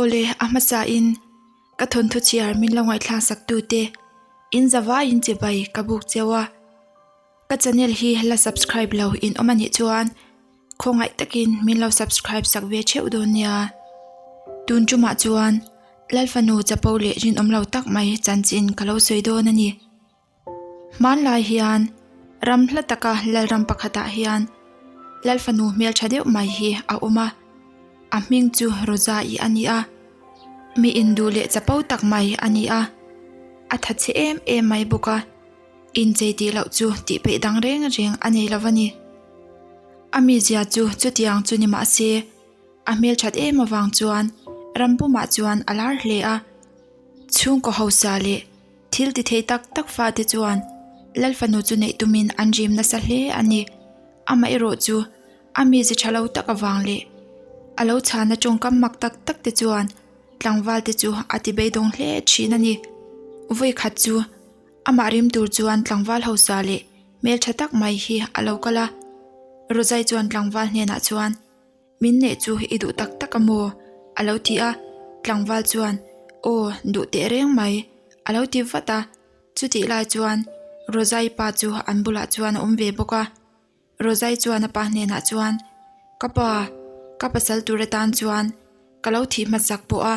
Awle, a hmasa in ka thawnthu chhiar min lo ngaihthlak sak tu te in zavai in chibai ka buk cheu a. Ka channel hi la subscribe lo in awm anih chuan khawngaih takin min lo subscribe sak ve theuh dawn nia. Tun tumah chuan Lalfanu chapo leh rinawm lo tak mai chanchin ka lo sawi dawn a ni. Hmanlai hian ram hla taka Lalram pakhatah hian Lalfanu hmeltha deuh mai hi a awm a, a hming chu Rosa-i a ni a. Mi induh leh chapo tak mai a ni a, a thatchhe em em mai bawk a. Inchei tih loh chu tih peih dang reng reng a nei lo a ni. A mizia chu chutiang chu ni mah se, a hmelthat em avang chuan ram pumah chuan a lar hle a. Chhungkaw hausa leh thil ti thei tak tak fate chuan Lalfanu chu neih tumin an rim nasa hle a ni. Amaherawh chu a mize tha lo tak avang leh a lo chhana tawngkam mak tak tak te chuan tlangval te chu a ti beidawng hle thin a ni. Vawikhat chu. Amah rim tur chuan tlangval hausa leh hmeltha tak mai hi a lo kal a. Rozai chuan tlangval hnenah chuan, Min neih chu i duh tak tak a maw? a lo ti a. Tlangval chuan, Aw, duh teh reng mai, a lo ti vat a. Chutih lai chuan Rozai pa chu an bulah chuan a awm ve bawk a. Rozai chuan a pa hnenah chuan, Ka pa, ka pasal tur atan chuan ka lo thih hmasak pawh a,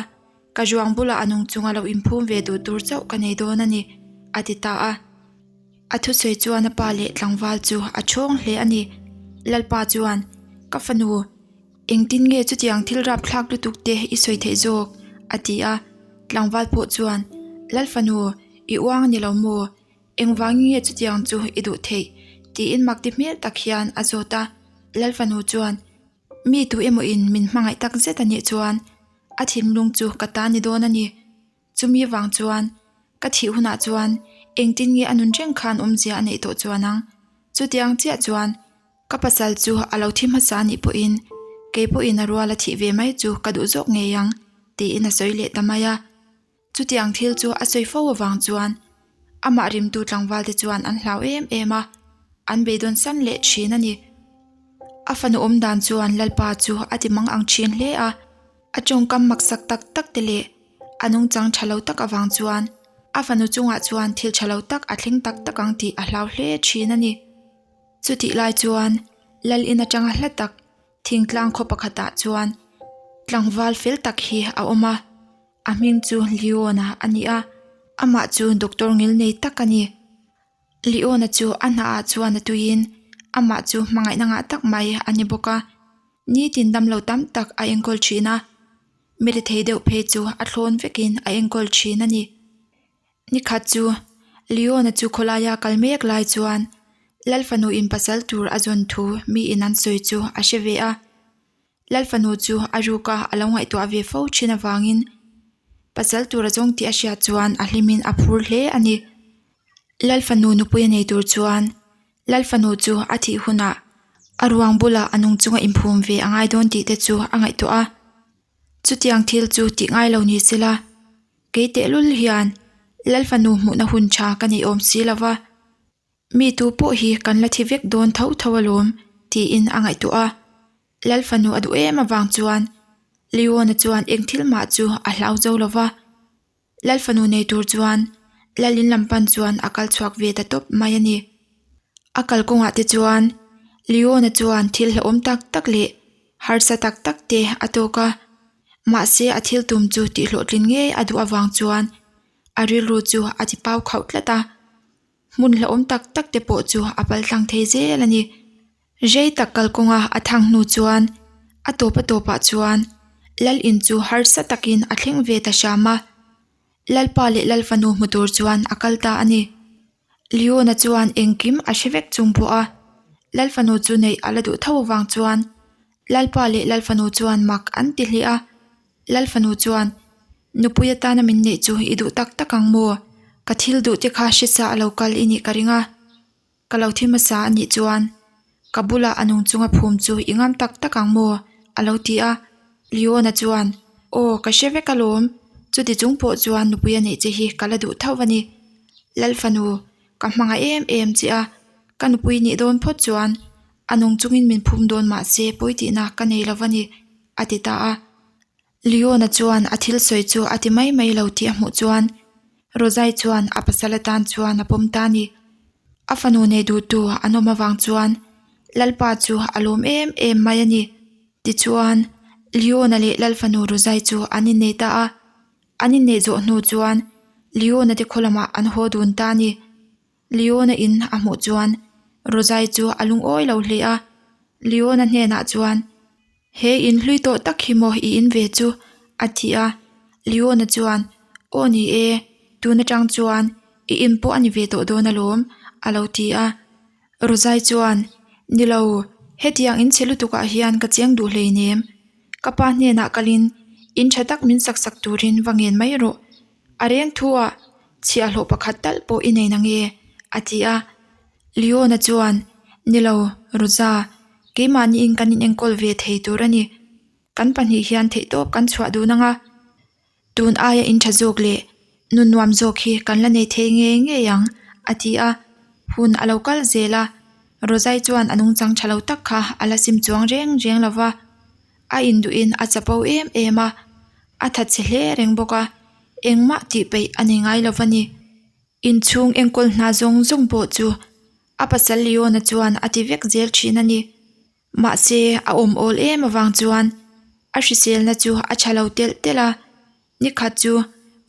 ka ruang bulah a nung chunga lo inphum ve duh tur chauh ka nei dawn a ni, a ti ta a. A thusawi chuan a pa leh tlangval chu a chhawng hle a ni. Lalpa chuan, Ka fanu, engtin nge chutiang thil rapthlak lutuk te i sawi theih zawk? a ti a. Tlangval pawh chuan, Lalfanu, i uang a ni lo maw? Engvangin nge chutiang chu i duh theih? tiin mak ti hmel tak hian a zawt a. Lalfanu chuan, Mi tu emaw in min hmangaih tak zet a nih chuan a thinlung chu ka ta ni dawn a ni. Chumi vang chuan ka thih hunah chuan engtin nge a nun reng khan awmzia a neih tawh chuan ang? Chutiang chiah chuan ka pasal chu a lo thi hmasa a nih pawhin kei pawhin a rual a thih ve mai chu ka duh zawk ngei ang, tiin a sawi leh ta mai a. Chutiang thil chu a sawi fo avang chuan amah rimtu tlangvalte chuan an hlau em em a, an beidawn san leh thin a ni. A fanu awm dan chuan Lalpa chu a ti mang ang thin hle a, a tawngkam maksak tak tak te leh a nungchang tha lo tak avang chuan a fanu chungah chuan thil tha lo tak a thleng tak tak ang tih a hlau hle thin a ni. Chutih lai chuan Lal in atanga hla tak thingtlang khaw pakhatah chuan tlangval fel tak hi a awm a. A hming chu Leona a ni a, amah chu doctor ngil nei tak a ni. Leona chu a hnaah chuan a tuiin amah chu hmangaihna ngah tak mai a ni bawk a, nitin damlo tam tak a enkawl thin a, mi rethei deuh phei chu a thlawn vekin a enkawl thin a ni. Nikhat chu Leona chu khawlaia kal mek lai chuan Lalfanu in pasal tur a zawn thu miin an sawi chu a hre ve a. Lalfanu chu a ruka a lo ngaihtuah ve fo thin avangin pasal tur a zawng tih a hriat chuan a hlimin a phur hle a ni. Lalfanu nupui a nei tur chuan Lalfanu chu a thih hunah a ruang bulah a nung chunga inphum ve a ngai dawn tih te chu a ngaihtuah a. Chutiang thil chu tih ngai lo ni sela, kei tehlul hian Lalfanu hmuhna hun tha ka nei awm si lova. Mi tu pawh hi kan la thi vek dawn tho tho alawm, tiin a ngaihtuah a. Lal fanu a duh em avang chuan Leona chuan eng thil mah chu a hlau zo lo va. Lal fanu nei tur chuan Lal in lam pan chuan a kal chhuak ve ta tawp mai a ni. A kalkawngah te chuan Leona chuan thil hlauhawm tak tak leh harsa tak tak te a tawk a. Mahse a thil tum chu tihhlawhtlin ngei a duh avang chuan a rilru chu a ti pau khauh tlat a. Hmun hlauhawm tak tak te pawh chu a pal tlang thei zel a ni. Rei tak kalkawnga a thang hnu chuan a tawp a tawpah chuan Lal in chu harsa takin a thleng ve ta hram a. Lalpa leh Lalfanu hmu tur chuan a kal ta a ni. Leona chuan engkim a hre vek chung pawh a, Lalfanu chu neih a la duh tho avang chuan Lalpa leh Lalfanu chuan mak an ti hle a. Lalfanu chuan, Nupui atana min neih chu i duh tak tak ang maw? Ka thil duh te kha hrisa a lo kal i nih ka ring a, ka lo thi hmasa a nih chuan ka bulah a nung chunga phum chu i ngam tak tak ang maw? a lo ti a. Leona chuan, Aw, ka hre vek alawm, chuti chung pawh chuan nupui a neih che hi ka la duh tho a ni. Lalfanu, ka hmangaih em em che a, ka nupui nih dawn phawt chuan a nung chungin min phum dawn mahse pawi tihna ka nei lo va ni, a ti ta a. Leona chuan a thil sawi chu a ti mai mai lo tih a hmuh chuan Rozai chuan a pasal atan chuan a pawm ta a ni. A fanu nei duhtu an awm avang chuan Lalpa chu a lawm em em mai a ni. Tichuan, Leona leh Lalfanu Rozai chu an innei ta a. An inneih zawh hnu chuan Leona te khaw lamah an haw dun ta a ni. Leona in a hmuh chuan Rozai chu a lungawi lo hle a. Leona hnenah chuan, He in hlui tawh tak hi maw i in ve chu? a ti a. Leona chuan, Aw ni e, tun atang chuan i in pawh a ni ve tawh dawn alawm, a lo ti a. Rozai chuan, Ni lo, hetiang in chhe lutukah hian ka cheng duh hleinem. Ka pa hnenah kalin in tha tak min sak sak turin va ngen mai rawh. A reng thuah chhiahhlawh pakhat talh pawh i nei nange, a ti a. Leona chuan, Ni lo, Rosa, keimahniin kan inenkawl ve thei tur a ni. Kan pahnih hian theihtawp kan chhuah dun ang a. Tun aia in tha zawk leh nun nuam zawk hi kan la nei thei ngei ngei ang, a ti a. Hun a lo kal zel a, Rosai chuan a nungchang tha lo tak kha a la sim chuang reng reng lo va. A induhin a chapo em em a, a thatchhe hle reng bawk a, engmah tih peih a nei ngai lo va ni. Inchhung enkawl hna zawng zawng pawh chu a pasal Leona chuan a ti vek zel thin a ni. Mahse, a awm awl em avang chuan a hriselna chu a tha lo telh telh a, nikhat chu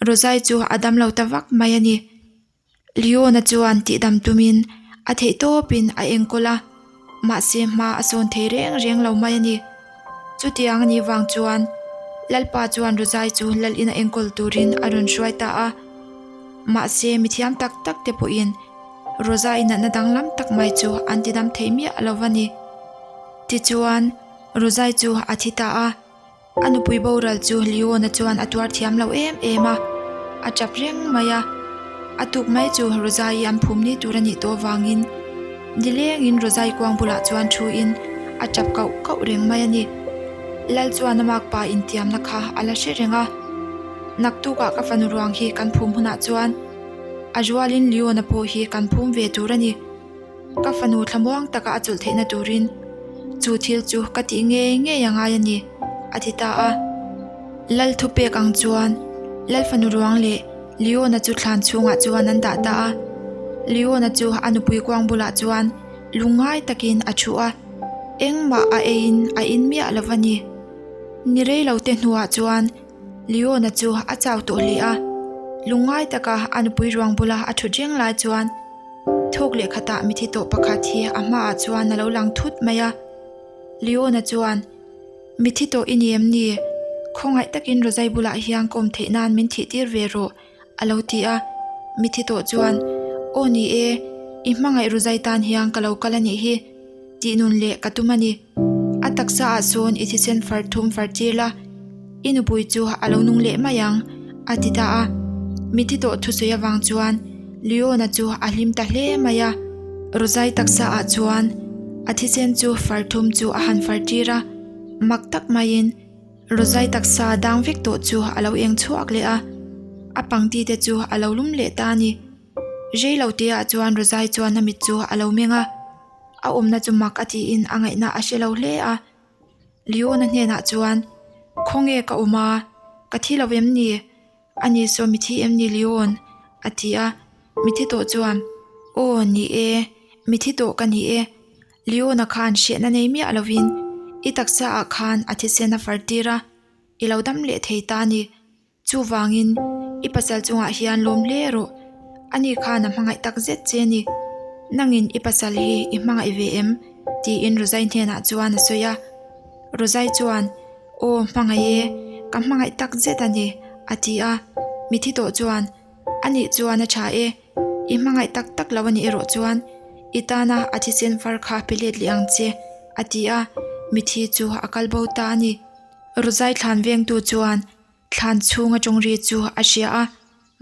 Rozai chu a dam lo ta vak mai a ni. Leona chuan tihdam tumin a theih tawpin a enkawl a, mahse hma a sawn thei reng reng lo mai a ni. Chutiang a nih vang chuan Lalpa chuan Rozai chu lal ina enkawl turin a rawn hruai ta a. Mahse, mithiam tak tak te pawhin Rozai natna danglam tak mai chu an tidam thei miah lo va ni. Tichuan, Rozai chu a thi ta a. A nupui boral chu Leona chuan a tuar thiam lo em em a, a tap reng mai a. A tuk mai chu Rozai an phum ni tur a nih tawh avangin nilengin Rozai kuang bulah chuan thuin a tap kauh kauh reng mai a ni. Lal chuan a makpa intiamna kha a la hre reng a, Naktukah ka fanu ruang hi kan phum hunah chuan a rualin Leona pawh hi kan phum ve tur a ni. Ka fanu thlamuang taka a chawlh theihna turin chu thil chu ka tih ngei ngei a ngai a ni, a ti ta a. Lal thupek ang chuan Lal fanu ruang leh Leona chu thlan chhungah chuan an dah ta a. Leona chu a nupui kuang bulah chuan lungngai takin a thu a, engmah a eiin a in miah lo va ni. Ni rei lo te hnuah chuan Leona chu a chau tawh hle a, lungngai taka a nupui ruang bula a thut reng lai chuan Thawk leh khatah mithi tawh pakhat hi a hmaah chuan a lo lang thut mai a. Leona chuan, Mithi tawh i ni em ni? Khawngaih takin Rozai bulah hian ka awm theih nan min thih tir ve rawh, a lo ti a. Mithi tawh chuan, Aw ni e, i hmangaih Rozai tan hian ka lo kal a nih hi, tih nun leh ka tum a ni. A taksa ah sawn i thisen far thum far tir la, i nupui chu a lo nung leh mai ang, a ti ta a. Mithi tawh thusawi avang chuan Leona chu a hlim ta hle mai a. Rozai taksa ah chuan a thisen chu far thum chu a han far tir a, mak tak maiin Rozai taksa dang vek tawh chu a lo eng chhuak leh a, a pangti te chu a lo lum leh ta a ni. Rei lo te ah chuan Rozai chuan a mit chu a lo meng a. A awmna chu mak a tiin a ngaihna a hre lo hle a. Leona hnenah chuan, Khawnge ka awm a, ka thi lo em ni? Ani saw mi thi em ni Leon? a ti a. Mithi tawh chuan, Aw, ni e, mithi tawh ka ni e. Leona khan hriatna nei miah lovin i taksa ah khan a thisen a far tir a, i lo dam leh thei ta a ni. Chuvangin, i pasal chungah hian lawm hle rawh. Ani khan a hmangaih tak zet che a ni. Nangin i pasal hi i hmangaih ve em? tiin Rozai hnenah chuan a sawi a. Rozai chuan, Aw, hmangaih e, ka hmangaih tak zet a ni, a ti a. Mithi tawh chuan, Anih chuan a tha e, i hmangaih tak tak lo a nih erawh chuan i tana a thisen far kha pe let leh ang che, a ti a. Mithi chu a kal bo ta a ni. Rozai thlan vengtu chuan Thlan chhunga tawngri chu a hria a,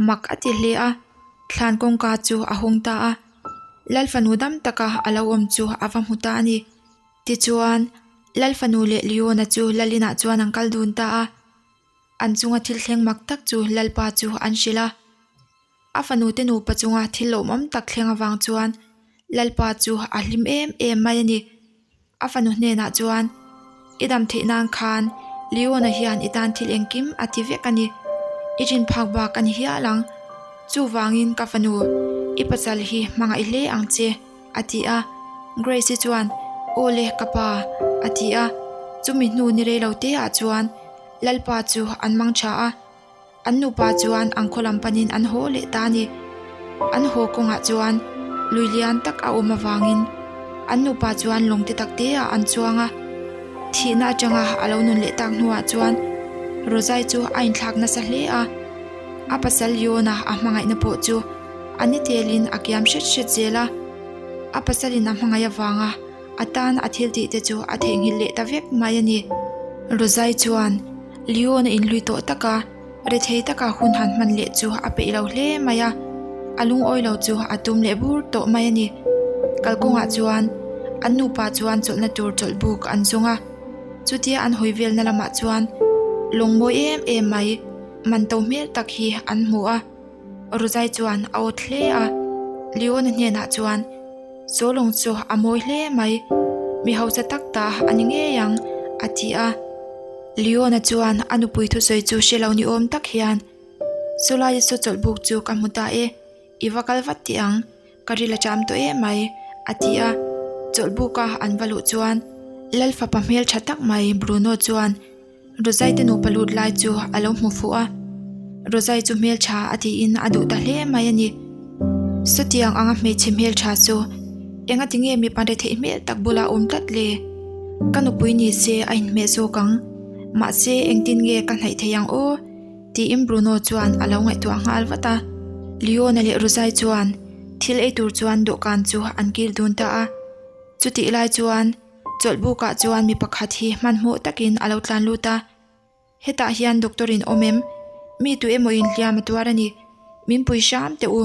mak a ti hle a, thlan kawngka chu a hawng ta a. Lal fanu dam taka a lo awm chu a va hmu ta a ni. Tichuan, Lal fanu leh Leona chu Lal inah chuan an kal dun ta a. An chunga thil thleng mak tak chu Lalpa chu an hrilh a. A fanu te nupa chunga thil lawmawm tak thleng avang chuan Lalpa chu a hlim em em mai a ni. A fanu hnenah chuan, I dam theih nan khan Leona hian i tan thil engkim a ti vek a ni. I rin phak bak a ni hial ang. Chuvangin ka fanu, i pasal hi hmangaih hle ang che, a ti a. Grace-i chuan, Aw le, ka pa, a ti a. Chumi hnu ni rei lo te ah chuan Lalpa chu an mang tha a. An nupa chuan an khaw lam panin an haw leh ta a ni. An haw kawngah chuan lui lian tak a awm avangin an nupa chuan lawng te tak te ah an chuang a. Thihna atanga a lo nun leh tak hnuah chuan Rozai chu a inthlak nasa hle a. A pasal Yona a hmangaihna pawh chu a ni telin a kiam hret hret zel a. A pasalin a hmangaih avanga a tan a thil tih te chu a theihnghilh leh ta vek mai a ni. Rozai chuan Leon a inhlui tawh tak a, rethei taka hun han hman leh chu a peih lo hle mai a, a lungawi lo chu a tum leh bur tawh mai a ni. Kalkawngah chuan an nupa chuan chawlhna tur chawlh buk an zawng a, chutia an hawi velna lamah chuan lawng mawi em em mai man to hmel tak hi an hmu a, Rozai chuan a awt hle a, Leon-a hnenah chuan Saw lawng chu a mawi hle mai, mi hausa tak ta a ni ngei ang a ti a. Leona chuan a nupui thusawi chu hre lo ni awm tak hian, Sawlaia saw chawlh buk chu ka hmu ta e, i va kal vat teh ang, ka ril a cham tawh em mai, a ti a. Chawlh buka an va luh chuan Lal fapa hmel tha tak mai Bruno chuan Rozai te nupa lut lai chu a lo hmu fuh a, Rozai chu hmeltha a tiin a duh ta hle mai a ni. Sawtiang anga hmeichhe hmeltha chu enga tinge mipa retheih hmel tak bula awm tlat le? Ka nupui ni se a inhmeh zawk ang, mahse engtin nge ka hnaih thei ang aw? tiin Bruno chuan a lo ngaihtuah nghal vat a. Leona leh Rozai chuan thil ei tur chuan dawhkan chu an kil dun ta a, chutih lai chuan Chawlhbukah chuan mi pakhat hi hmanhmawh takin a lo tlan lut a, Hetah hian doctor in awm em? Mi tu emaw in hliam a tuar a ni. Min pui hram teh u,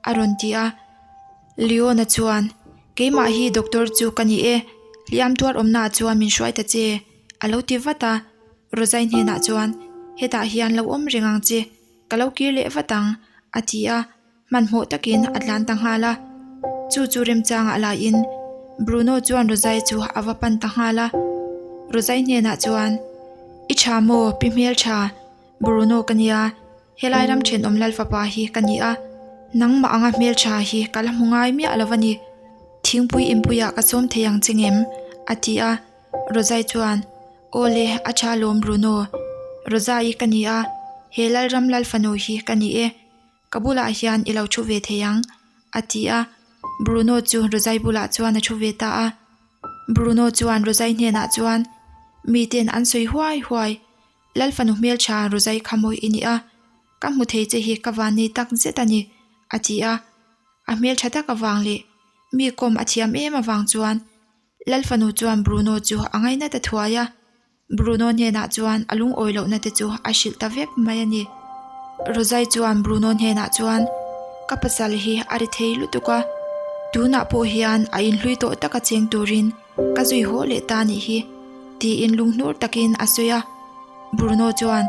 a rawn ti a. Leona chuan, Keimah hi doctor chu ka ni e, hliam tuar awmnaah chuan min hruai ta che, a lo ti vat a. Rozai hnenah chuan, Hetah hian lo awm reng ang che, ka lo kir leh vat ang, a ti a. Hmanhmawh takin a tlan ta nghal a, chu chu remchangah laiin Bruno chuan Rozai chu a va pan ta nghal a. Rozai hnenah chuan, I tha maw, pi hmeltha, Bruno ka nia, helai ram thenawm lal fapa hi ka ni a, nangmah anga hmeltha hi ka la hmu ngai miah lo a ni, thingpui inpuiah ka sawm thei ang che ngem? a ti a. Rozai chuan, Aw le, a tha lawm Bruno, Rozai ka ni a, he lalram lal fanu hi ka ni e, Ka bulah hian i lo thu ve thei ang, a ti a. Bruno chu Rozai bulah chuan a thu ve ta a. Bruno chuan Rozai hnenah chuan, Miten an sawi huai huai, Lal fanu hmeltha Rozai kha mawi i ni a, ka hmu thei che hi ka van nei tak zet a ni, a ti a. A hmeltha tak avang leh mi kawm a thiam em avang chuan Lal fanu chuan Bruno chu a ngaina ta thuai a. Bruno hnenah chuan a lungawi lohna te chu a hrilh ta vek mai a ni. Rozai chuan Bruno hnenah chuan, Ka pasal hi a ri thei lutuk a, tunah pawh hian a inhlui tawh taka cheng turin ka zui haw leh ta nih hi, tiin lunghnur takin a sawi a. Bruno chuan,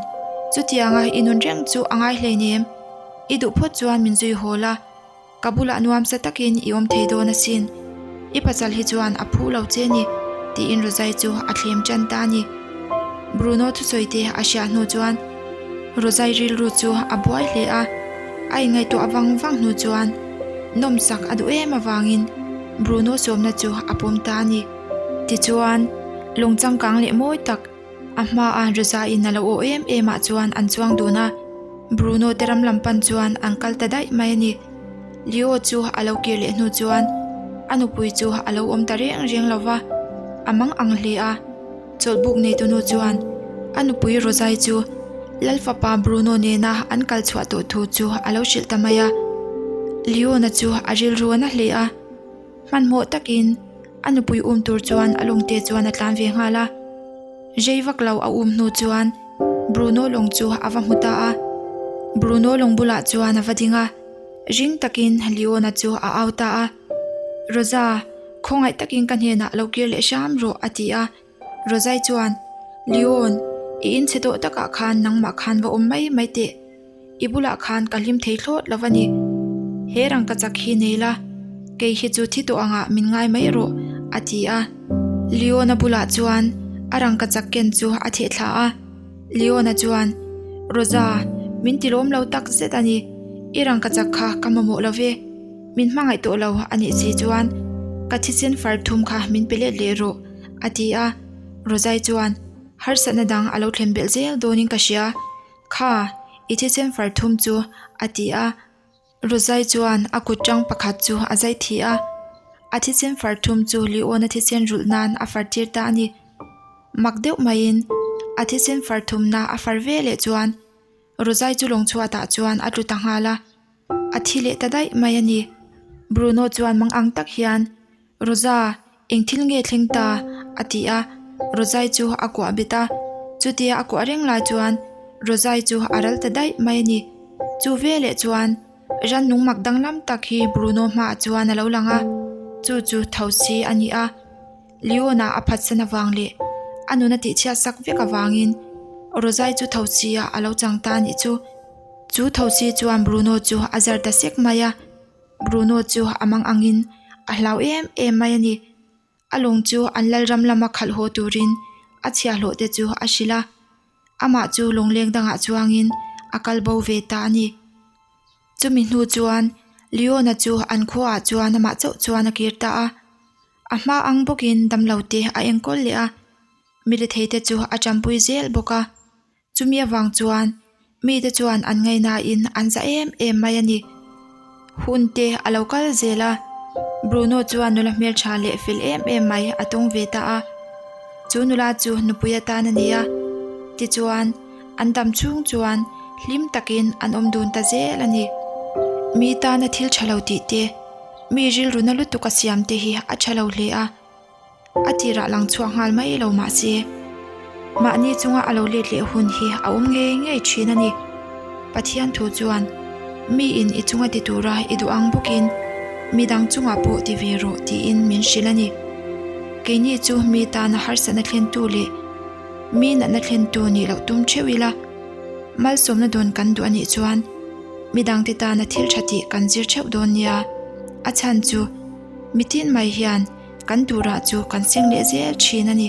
Chutianga i nun reng chu a ngai hleinem, i duh phawt chuan min zui haw la. Ka bulah nuamsa takin i awm thei dawn asin, i pasal hi chuan a phu lo che ni, tiin Rozai chu a thlem tan ta a ni. Bruno thusawi te a hriah hnu chuan Rozai rilru chu a buai hle a, a inngaihtuah vang vang hnu chuan nawmsak a duh em avangin Bruno sawmna chu a pawm ta a ni. Tichuan, lung changkang leh mawi tak, A hmaa Rosa-in a lo aw em em ah chuan an chuang dun a, Bruno te ram lam pan chuan an kal ta daih mai a ni. Leo chu a lo kir leh hnu chuan a nupui chu a lo awm ta reng reng lo va, a mang ang hle a. Chawlhbuk neitu nu chuan a nupui Rosa-i chu Lal fapa Bruno nena an kal chhuah tawh thu chu a lo hrilh ta mai a. Leon-a chu a rilru a na hle a. Hmanhmawh takin a nupui um tur chuan a lawngte chuan a tlan ve nghal a. Rei vak lo a um hnu chuan Bruno lawng chu a va hmu ta a. Bruno lawng bulah chuan a va ding a, ring takin Leona chu a au ta a. Rosa, khawngaih takin ka hnenah lo kir leh hram rawh a ti a. Rozai chuan, Leon, i inchhe tawh takah khan nangmah khan va awm mai mai teh. I bulah khan ka hlim thei thlawt lo a ni. He rangka chak hi nei la, kei hi chu thi tawh angah min ngai mai rawh, a ti a. Leon-a bulah chuan a rangka chak ken chu a theh thla a. Leona chuan, Rosa, min ti lawm lo tak zet a ni. I rangkachak kha ka mamawh lo ve. Min hmangaih tawh lo a nih si chuan ka thisen far thum kha min pe let leh rawh, a ti a. Rosai chuan, Harsatna dang a lo thlen belh zel dawnin ka hria. Kha, i thisen far thum chu, a ti a. Rosai chuan a kut tang pakhat chu a zai thi a. A thisen far thum chu Leona thisen rulh nan a far tir ta a ni. Mak deuh maiin a thisen far thumna a far ve leh chuan Rosai chu lawng chhuatah chuan a tlu ta nghal a. A thi leh ta daih mai a ni. Bruno chuan mang ang tak hian, Rosa, eng thil nge thleng ta? a ti a, Rosai chu a kuah bet a. Chutia a kuah reng lai chuan Rosai chu a ral ta daih mai a ni. Chu veleh chuan rannung mak danglam tak hi Bruno hmaah chuan a lo lang a, chu chu Thosi a ni a. Leona a phatsan avang leh a nun a tihchhiat sak vek avangin Rosai chu Thosi-ah a lo chang ta a nih chu. Chu thosi chuan Bruno chu a zar ta sek mai a, Bruno chu a mang angin a hlau em em mai a ni. A lawng chu an lalram lama khalh haw turin a chhiahhlawh te chu a hrilh a, amah chu lawngleng dangah chuangin a kal bo ve ta a ni. Chumi hnu chuan Leona chu an khuaah chuan amah chauh chuan a kir ta a, a hma ang bawkin damlo te a enkawl leh a, milithei te chu a tanpui zel bawk a. Chumi avang chuan mite chuan an ngaihnain an za em em mai a ni. Hun te a lo kal zel a, Bruno chuan nula hmeltha leh fel em em mai a tawng ve ta a. Chu nula chu nupui atan a ni a, tichuan an dam chhung chuan hlim takin an awm dun ta zel a ni. Mi tana thil tha lo tih te, mi rilru na lutuk a siam te hi a tha lo hle a. A tirah lang chhuak nghal mai lo mah se, mahni chunga a lo let leh hun hi a awm ngei ngei thin a ni. Pathian thu chuan, Miin i chunga ti tura i duh ang bawkin midang chungah pawh ti ve rawh tiin min hrilh a ni. Keini chu mi tana harsatna thlentu leh mi natna thlentu nih loh tum theuh ila, malsawmna dawn kan duh a nih chuan midangte tana thil tha tih kan zir theuh dawn nia. A chhan chu mitin mai hian Kan turah chu kan seng leh zel thin a ni.